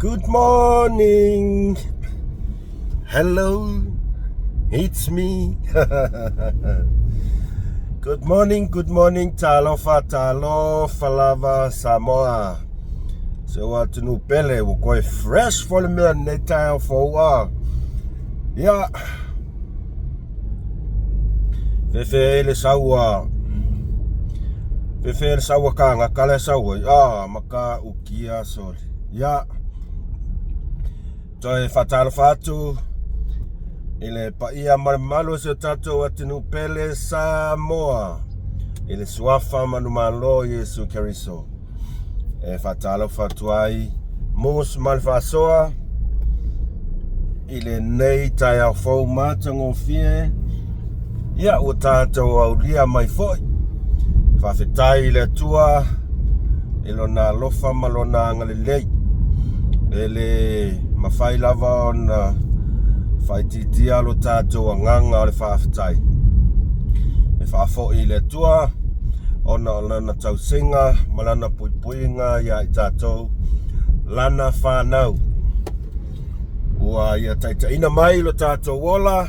Good morning. Hello. It's me. good morning, good morning. Talofa, talofa lava Samoa. Se o atunuu pele ua koe fresh foi le mea lenei taeao fou a. Ia. Fefe ai le sau a Fefe le sau a kāngaka le sau ai. Ah, maka ukia soli. Ia. Toe faatalofa atu i le paia ma le mamalu o si o tatou atunuu pele Samoa i le suafa manumalo Iesu Keriso. E faatalofa atu ai Mus ma le faasoa i lenei taeao fou matagofie. Ia, ua tatou aulia mai foi. Faafetai i le Atua i lona alofa ma lona agalelei. E le mafai lava ona faaitiitia lo tatou agaga o le faafetai. E faafoi i le Atua ona o lana tausiga ma lana puipuiga iā i tatou, lana fanau. Ua ia taitaiina mai lo tatou ola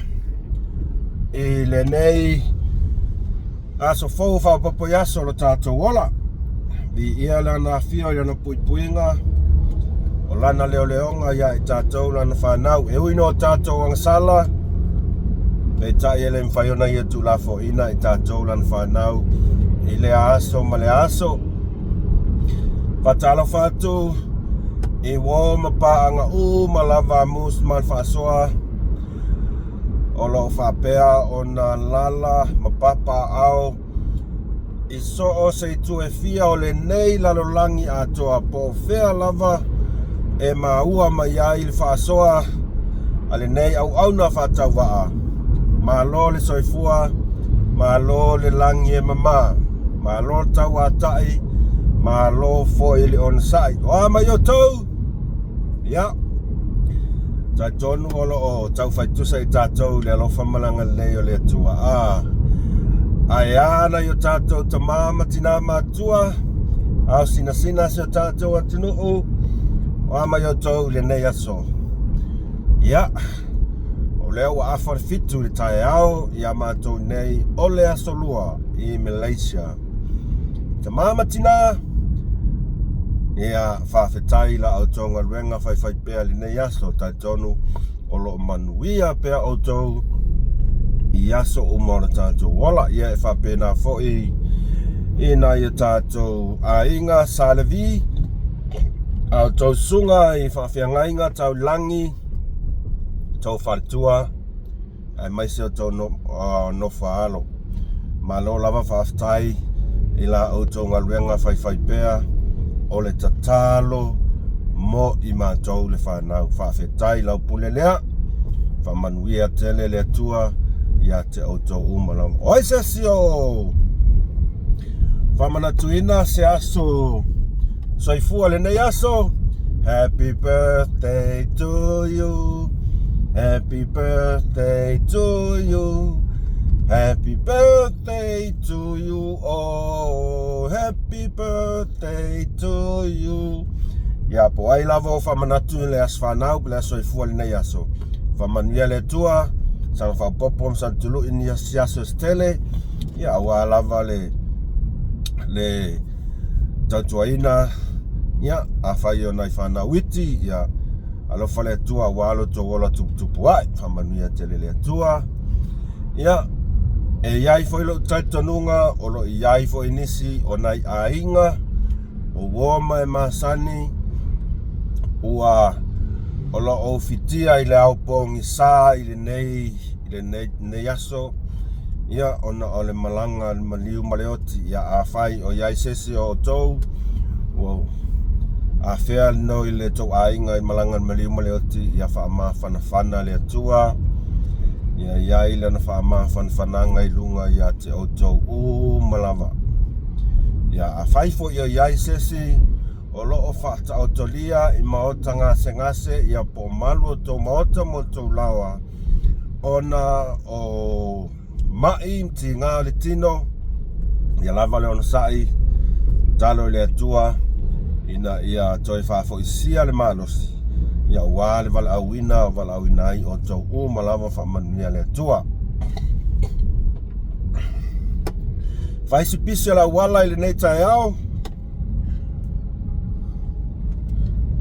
i lenei aso fou faaopoopo i aso lo tatou ola. Viia lana afio i lana puipuiga, o lana leoleoga iā i tatou lana fanau. E ui nō tatou agasala, peitai e le mafai ona ia tuulafoaiina i tatou lana fanau i lea aso ma lea aso. Faatalofa atu i uo ma paaga uma lava a Moose ma le Faasoa o lo o faapea ona alaala ma papaaao i so o se itu e fia o lenei lalolagi atoa po o fea lava e maua mai ai le faasoa a lenei auauna faatauvaa. Malo le soifua, malo le lagi e mama, malo le tauatai, malo foi le onosai. O a mai outou? Ia, talitonu o lo o taufaitusa i tatou i le alofa ma le agalelei o le Atua. A, ae a nai o tatou tamā ma tinā matua, ao sinasina si o tatou atunuu, o a mai outou i lenei aso. Ia, o lea ua afa le fitu i le taeao iā matou nei o le aso lua i Malaysia. Tamā ma tinā, ia, faafetai i la outou galuega faifaipea i lenei aso. Talitonu o lo o manuia pea outou i aso uma o le tatou ola. Ia, e faapena foi i nai o tatou aiga Sa Levi, a outou susuga i faafeagaiga taulagi, tou faletua, aemaise o tou nofo a alo. Malo lava faafetai i la outou galuega faifaipea o le tatalo mo i matou le fanau. Faafetai lau pule lea. Faamanuia tele le Atua ia te outou uma lava. O ai se isi o faamanatuina se aso soifua lenei aso? Happy birthday to you. Happy birthday to you. Happy birthday to you all. Happy birthday to you. Ia, po o ai lava o faamanatu i le aso fanau po le aso soifua lenei aso. Faamanuia le Atua, saga faaopoopo ma sana tului ni si aso se tele, ia aua lava le le tautuaina, ia afai o nai fanau iti, ia alofa le Atua aua lo outou ola tuputupu ae. Faamanuia tele le Atua. Ia, e i ai foi lou talitonuga o lo o i ai foi nisi o nai aiga o uo ma e masani ua o lo o ufitia i le ao pogisa i lenei i lenei lenei aso ia ona o le malaga a le maliu ma le oti. Ia afai o i ai se isi o outou ua afea nō i le tou aiga i malaga a le maliu ma le oti, ia faamafanafana le Atua, ia i ai lana faamafanafanaga i luga ia te outou uma lava. Ia afai foi o i ai se isi o lo o faataotolia i maota gasegase, ia po o malu outou maota ma outou laoa ona o maʻi ma tigā o le tino, ia lava le onosai, tatalo i le Atua ina ia toe faafoisia le malosi. Ia aua le valaauina o valaauina ai outou uma lava faamanuia le Atua. Fai si pisi o le auala i lenei taeao.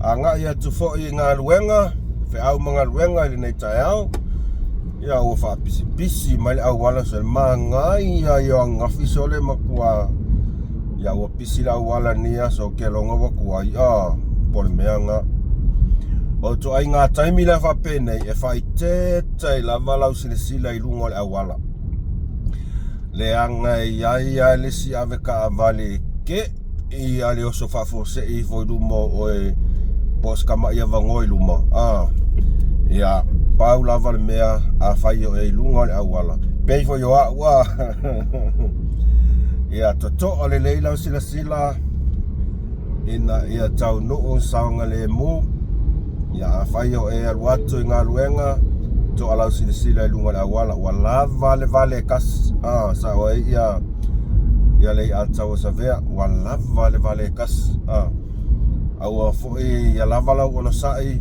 Agai atu foi i galuega, feau ma galuega i lenei taeao. Ia ua faapisipisi mai le auala se manaia ia ananafi sole matua. Ia ua pisi le auala lenei aso ke loga ua tuai a po le mea na. O ituaiga taimi lea faapenei e faaeteete ai lava lau silasila i luga o le auala. Leaga e i ai lava le isi avetaavale te i a le oso faafuasei ifo i luma o oe po o se tamai avanoa i luma a ia pau lava le mea afai o oe i luga o le auala pei foi o au a ia totoa lelei lau silasila ina ia taunuu saogalemu. Ia afai o e alu atu i galuega, toa lau silasila i luga o le auala, ua lava le vale e tasi. Ah, sao ai ia ia le Iatauasavea, ua lava le vale e tasi. Ah, aua foi ia lava lau onosai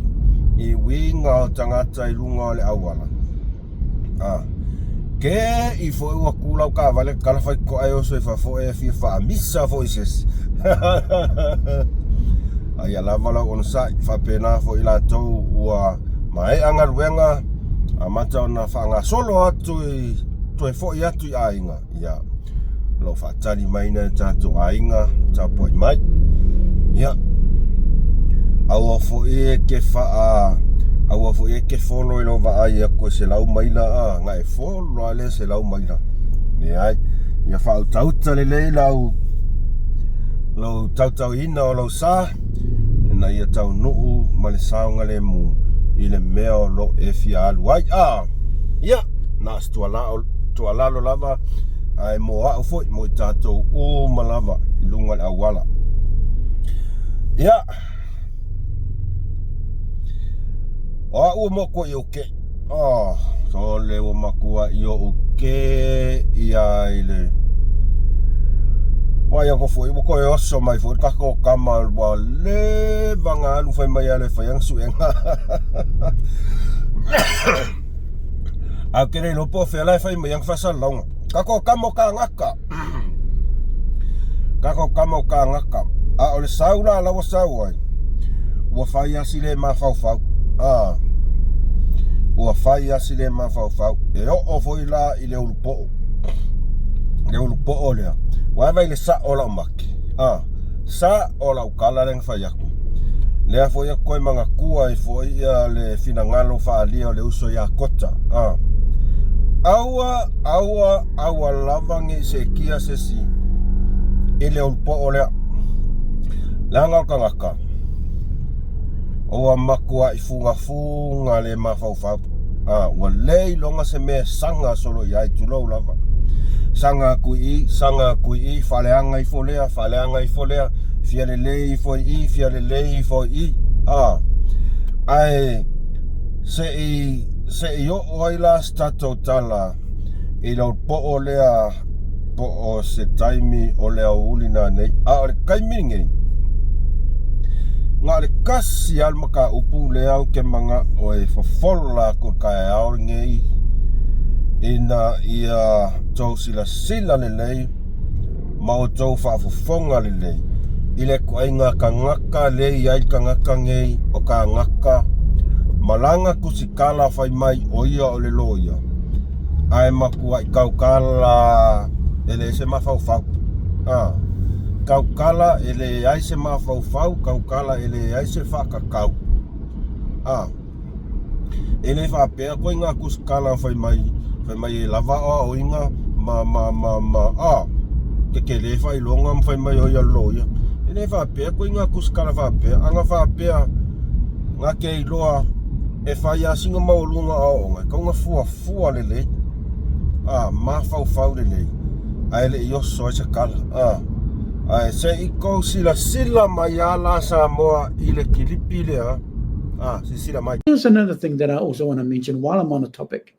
i uiga o tagata i luga o le auala. A ke i foi ua tu lau taavale tatala faitotoa e oso i fafo e fia faamisa foi i se isi. A ia lava lau onosai, faapena foi latou ua maea galuega amata ona faagasolo atu i toe foi atu i aiga. Ia, o lo o faatali mai nai o tatou aiga tapuai mai. Ia, aua foi e te faa aua foi e te folo i lou vaai atu e 100 maila a na e folo lava lea 100 maila. Leai, ia faautauta lelei lau lou tautauina o lou sa ina ia taunuu ma le saogalemu i le mea o lo o e fia alu ai. A, ia, na o se tuualalo lava ae mo au foi, mo i tatou uma lava i luga o le auala. Ia, o au ua matuai ou keʻi. Oh, sole ua matuai ou keʻi lava i le Vaai atu foi ua toe oso mai foi le tatou tama ua leva ona alu fai mai ala e fai ana suega. Ae ou te le iloa po o fea la e fai mai ana faasalalauga. Tatou tama o kānaka. Tatou tama o kānaka. A o le sau la la ua sau ai, ua fai lava si le mafaufau. A, ua fai lava si le mafaufau. E oo foi la i le ulupoo. Le ulupoo lea. Ua vaai i le sao o lau maki. A, sao lau tala lea na fai atu. Lea foi e toe manatua ai foi ia le finagalo faaalia o le uso ia Kota. A, aua, aua, aua lava ne i seetia se isi i le ulupoo lea. Leaga o le tagata, ua matuai fugafuga le mafaufau. A, ua le iloga se mea e saga solo i ai, tulou lava. Saga atu i i, saga atu i i, faaleaga ifo lea, faaleaga ifo lea, fia lelei ifo i i, fia lelei ifo i i. A, ae se i, se i oo ai la se tatou tala i lou poo lea po o se taimi o le aoauli nanei. A o le taimi lenei, na o le tasi lava le mataupu lea ou te manao e fofola atu i le taeao lenei ina ia tou silasila lelei ma outou faafofoga lelei i le ituaiga tagata lea e i ai le tagata nei o kānaka ma lana tusitala fai mai o ia o le loia ae matuai tautala e leai se mafaufau. A, tautala e leai se mafaufau, tautala e leai se faatatau. A, e le faapea koe ngā tusitala fai mai, fai mai e lava aoaoina ma, ma, ma, ma, a, tetele faailoga ma fai mai o ia le loia. E le faapea koe ngā tusitala faapea, ana faapea ngā te iloa e fai lava sina maualuga aoaoga, e tatau ona fuafua lelei, a, mafaufau lelei, ae le i oso ai se tala, a. Ae se i tou silasila mai lava la Samoa i le kilipi lea, a, silasila mai. Here's another thing that I also want to mention while I'm on the topic.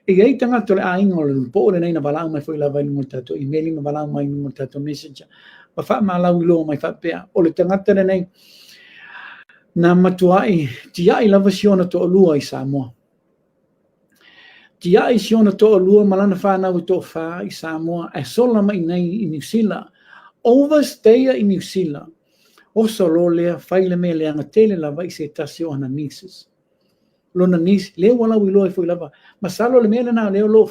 E i ai tagata o le aiga o le po lenei na valaau mai foi lava i luga o le tatou email ma valaau mai i luga o le tatou messenger ma faamalauiloa mai faapea o le tagata lenei. Na matuai tiai lava si ona toalua i Samoa. Tiai si ona toalua ma lana fanau e toafa i Samoa ae sola mai nei i Niu Sila. Overstay i Niu Sila. Oso loa lea fai le mea leaga tele lava i se tasi o ana nieces. Lona niece, lea ua lauiloa ai foi lava. Masalo le mea lena lea o lo o,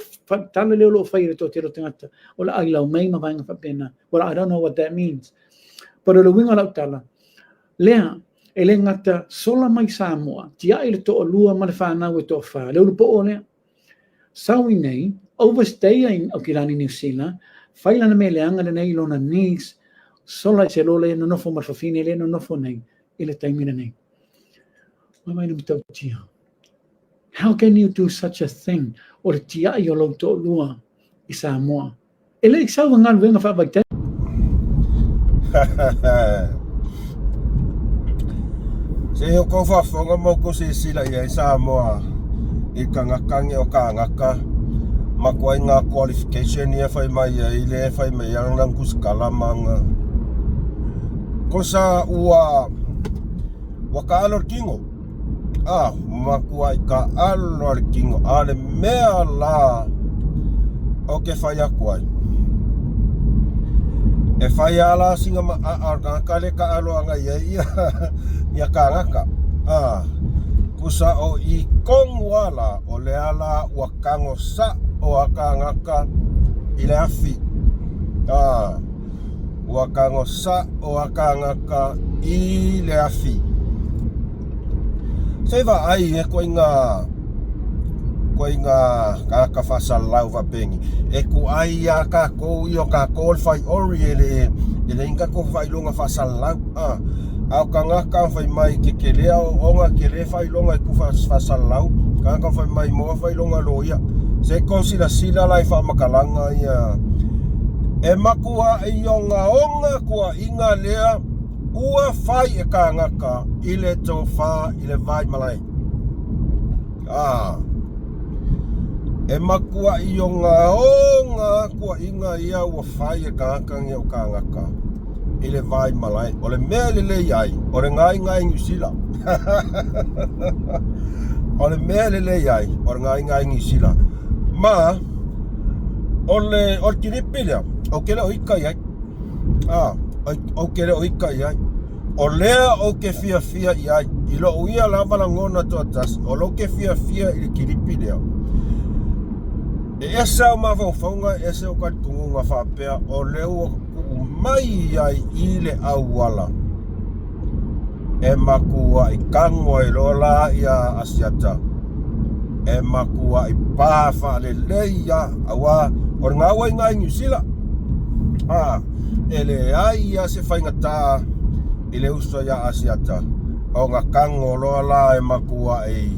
tala lea o lo o fai e le toatele o tagata, o le ai lau mei ma vaega faapena. Well, I don't know what that means. But o le uiga o lau tala, lea, e le gata sola mai Samoa, tiai le toalua ma le fanau e toafa, le ulupoo lea. Sau i nei, overstay i Aukilani Niu Sila, fai lana mea leaga lenei i lona niece, sola ese loa lea nonofo ma le fafine lea nonofo nei i le taimi lenei. Mai na matautia. How can you do such a thing? O le tiai o lou toalua i Samoa. E le i sau i galuega faavaitaimi. Se i outou faafofoga ma outou silasila i ai Samoa i tagata nei o kānaka matua i ngā qualification ia fai mai ai le fai mai ai lana tusikala ma ana kosa ua ua taalo le tino a matuai taalo le tino a le mea la o ke fai atu ai e fai a la sina ma a a tagata le taalo ana i ai ia ia kānaka a kusa o i tonu ala o le ala ua tago sa'o a kānaka i le afi a Ua tago sa'o a kānaka i le afi. Se i vaai e koiga koiga kānaka faasalalau faapeni e kuai iā kākou ia o kākou o le fai ori e le e leai ni tatou faailoga faasalalau a a o tagata fai mai ke kelea oona kele faailoga e ku faasalalau tagata fai mai moa faailoga loia se i silasila la i faamatalaga ia e matuai ogaoga tuuaiga lea ua fai e kānaka i le tofa i le Vaimalae. A e matuai ogaoga tuuaiga ia ua fai e tagata nei o kānaka i le Vaimalae. O le mea e lelei ai, o le gaegae Niu Sila. O le mea e lelei ai, o le gaegae Niu Sila. Ma, o le, o le kilipi lea, ou te le o ika i ai. A, ou te le o ika i ai. O lea ou te fiafia i ai, i lou ia lava lagona toatasi, o lou te fiafia i le kilipi lea. E ese au mafaufauga, e ese ou talitonuga faapea, o lea ua tuu mai ai i le auala e matuai tago ai loa la ia Asiata e matuai pa faalelei lava aua o le gaoaiga i Niu Sila a e leai lava se faigata i le uso ia Asiata ona tago loa la e matuai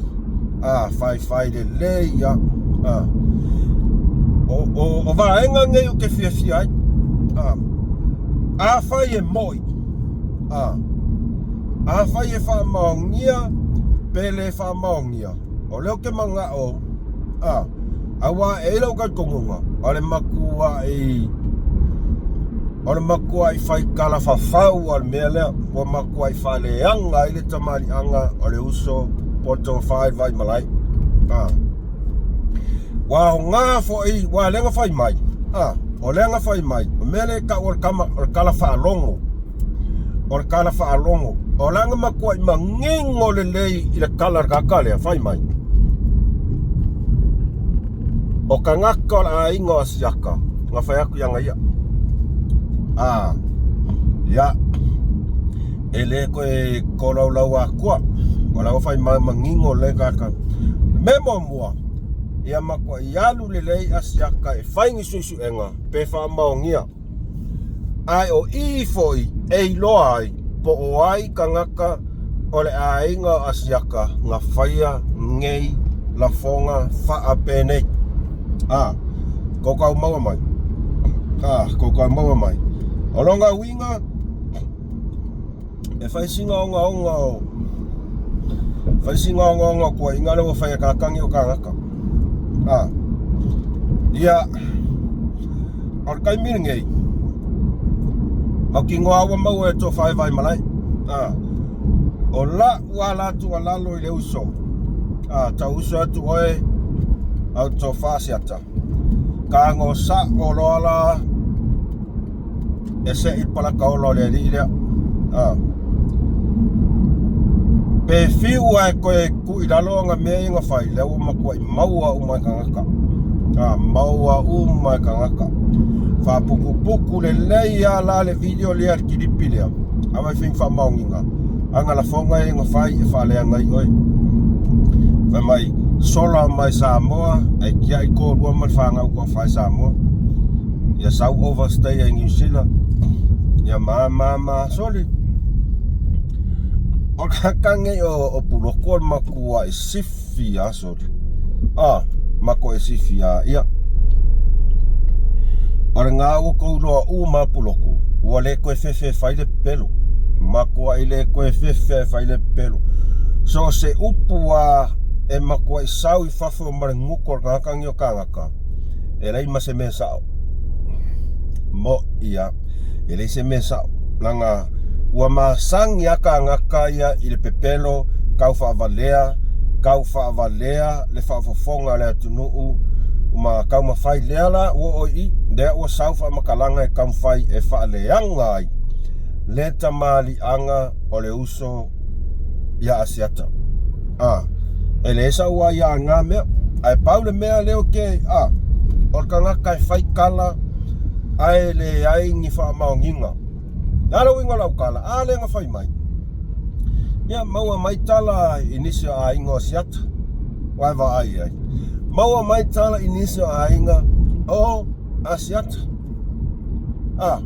a faifai lelei a a o, o, o vaega nei ou te fiafia ai a afai e moi a afai e faamaonia pe le faamaonia o lea ou te manao a aua e i ai lau talitonuga o le matuai o le matuai fai tala fafau a le mea lea ua matuai faaleaga ai le tamaliiaga o le uso po o le tofa i le Vaimalae a ua aoga foi ua lea na fai mai a o lea na fai mai o mea lea e tau o le kama o le tala faalogo o le tala faalogo o la na matuai manino lelei i le tala a le tagata lea fai mai o tagata o le aiga o Asiata na fai atu ia ia a ia e le toe kolaulau atua o la ua fai mai manino le tagata me muamua ia matuai alu lelei Asiata e fai ni suesuega pe faamaonia Ae o i foi e iloa ai po o ai tagata o le aiga o Asiata na faia nei lafoga faapenei. A, kou kau maua mai. A, kou kau maua mai. O lona uiga, e fai sina ogaoga o fai sina ogaoga o tuuaiga lea ua fai e kakagi o kānaka. A, ia, o le taimi lenei, mautinoa ua maua e tofa e Vaimalae. A, O la'u ala atu alalo i le uso, a tau uso atu oe au tofa Asiata. Kago sa'o loa la e se'i palaka ola o le alii lea. A. Pe fiu ae koe ku'i lalo aga mea ia na fai, lea ua matua'i maua uma e tagata. A, maua uma e tagata. Faaputuputu lelei a la le video lea le kilipi lea. Ava e fai faamaoniga. Aga lafoga ia na fai e faaleaga ai oe. Fai mai, sola mai Samoa, ae tiai toalua ma le fanau toafa i Samoa. Ia sau overstay ai New Zealand. Ia ma ma ma soli. O le kaka o, o Puloku o le matua i sifi a soli. Ah, matua i sifi a ia. O le ngā ua kou loa u ma Puloku, ua le koe fefe fai le pelo. Matua i le koe fefe fai le pelo. So se upu a e matua i sau i fafo ma le nguko o le kaka o kangaka. E leai ma se mea sa'o. Mo'i a, e leai se mea sa'o. Leaga ua masani a kānaka ia i le pepelo, kau faavalea, kau faavalea le faafofoga a le atunuu ma taumafai lea la ua oo i i, lea ua sau faamatalaga e taumafai e faaleaga ai le tamaliiaga o le uso ia Asiata. A, e leai sau aia ngā mea. Ae pau le mea lea o ke, a, o le tagata e fai tala ae leai ni faamaoniga. Le a le uiga o lau tala? A lea na fai mai. Ia, maua mai tala i nisi o aiga o Asiata. Ua e vaai ai. Maua mai tala i nisi o aiga o Asiata. A,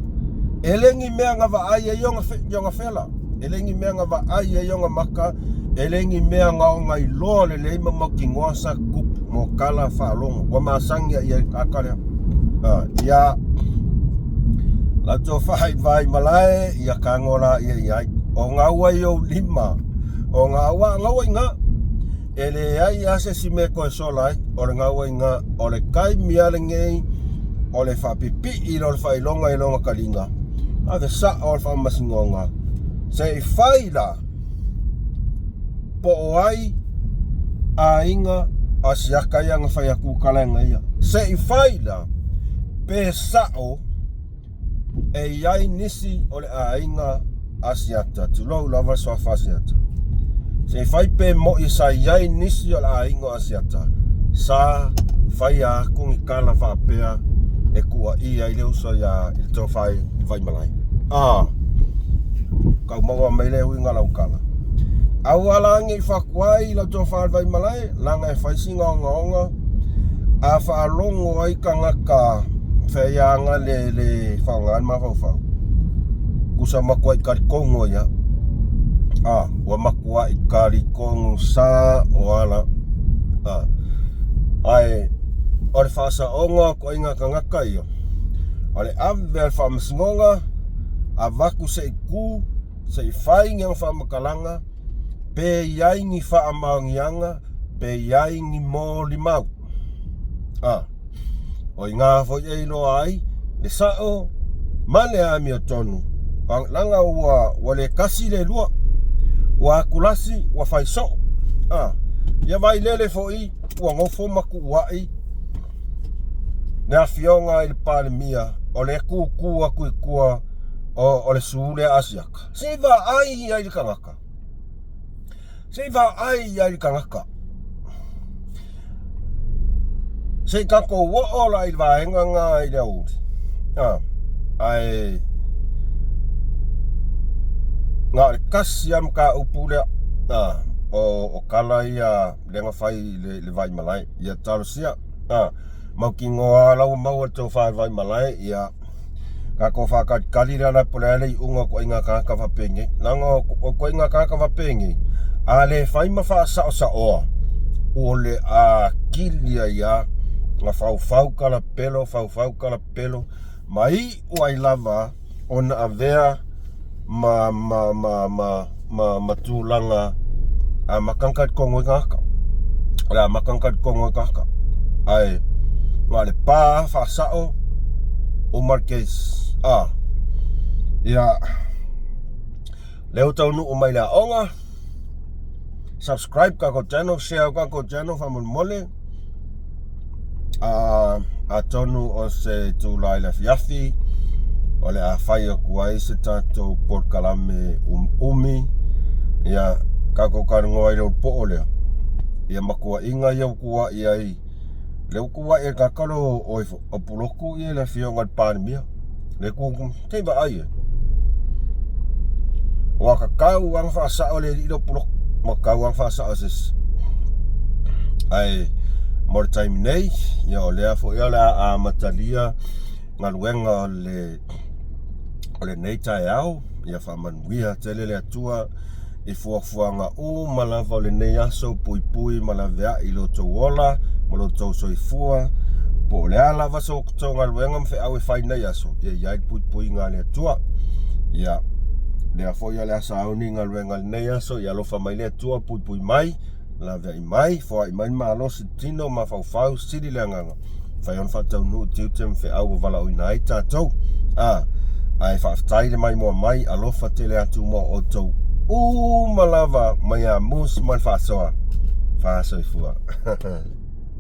e le ni mea na vaai ai ona fela, e le ni mea na vaai ai ona maka, e le ni mea na ona iloa lelei ma mautinoa sa tutupu mo tala faalogo. Ua masani ai i le lea. A, ia, lau tofa i Vaimalae, ia tago la ia i ai. O gaua i ou lima, o gaua, gaua i ngā. E leai lava se isi mea e toe sola ai, o le gauaiga o le taimi lava lenei o le faapipii loa o le faailoga i lona taliga, ave sao le faamasinoga se i fai la po o ai aiga a siaka ia na fai atu kalaega ia. Se i fai la pe sao E i ai nisi o le aiga Asiata, tulou lava le suafa Asiata. Se i fai pe mo'i sa i ai nisi o le aiga o Asiata, sa faia atu ni tala faapea e tuuaia ai le uso ia i le tofa i Vaimalae. A, kau maua mai le uiga lau tala. Aua la ne i fatuai lau tofa i Vaimalae, laga e fai sina ogaoga a faalogo ai tagata faiaga le le faaaoga le mafaufau kusa matuai talitonu ai a a ua matuai talitonu sa o ala a ae o le faasaoga o ituaiga tagata ia o le ave a le faamasinoga avatu se i tu se i fai ni ana faamatalaga pe i ai ni faamaoniaga pe i ai ni molimau. A, o i ngā foi e iloa ai le sa'o ma le amiotonu, leaga ua, ua le tasi le lua, ua akulasi, ua fai so'o. A, ia Vailele foi ua nofo ma tuua'i le afioga i le Palemia o lea tūtū atu i tua o, o le su lea Asiata. Se i vaai ai le tagata. Se i vaai ai le tagata. Se i tatou oo la i le vaega na i le aoauli. Ah, ae na o le tasi lava mataupu lea. Ah, o, o tala ia lea na fai i le, le Vaimalae. Ia talosia. Ah, mautinoa la ua maua le tofa i le Vaimalae, ia tatou faatalitali la la po o le a le iuga o ituaiga tagata faapenei. Leaga o ituaiga tagata faapenei, a le fai ma faasaosaoa, o le atili ai lava na faufau talapelo, faufau talapelo, ma iu ai lava ona avea ma ma ma ma ma ma tulaga a makana talitonu ai tagata. O le a makana talitonu ai tagata. Ae na o le pa faasao uma le case. A ia lea ua taunuu mai le aoga. Subscribe tatou channel, share tatou channel faamolemole. A atonu o se itula i le afiafi o le a fai atu ai se tatou polokalame umiumi ia tatou talanoa ai i le poo lea ia matuaiga ia ua tuai ai lea ua tuai e tagata o o pulotu ia le afioga i le Palemia le tu te vaai ai ua tatau lava ona faasao le alii lea o pulotu ua tatau lava ona faasao e se isi ae mo le taimi nei ia o lea foi o le a amatalia galuega o le o lenei taeao ia faamanuia tele le Atua i fuafuaga uma lava o lenei aso, puipui ma laveai i lo outou ola ma lo outou soifua, po o le a lava so outou galuega ma feau e fai i lenei aso, ia i ai le puipuiga a le Atua. Ia, lea foi o le a sauni galuega i lenei aso, ia alofa mai le Atua, puipui mai, laveai mai, foai mai le malosi, tino, mafaufau, sili le agaga, fai ona faataunuu tiute ma feau ua valaauina ai tatou. A, ae faafetai le maimoa mai, alofa tele atu mo outou uma lava mai a Moose ma le faasoa. Faasoifua.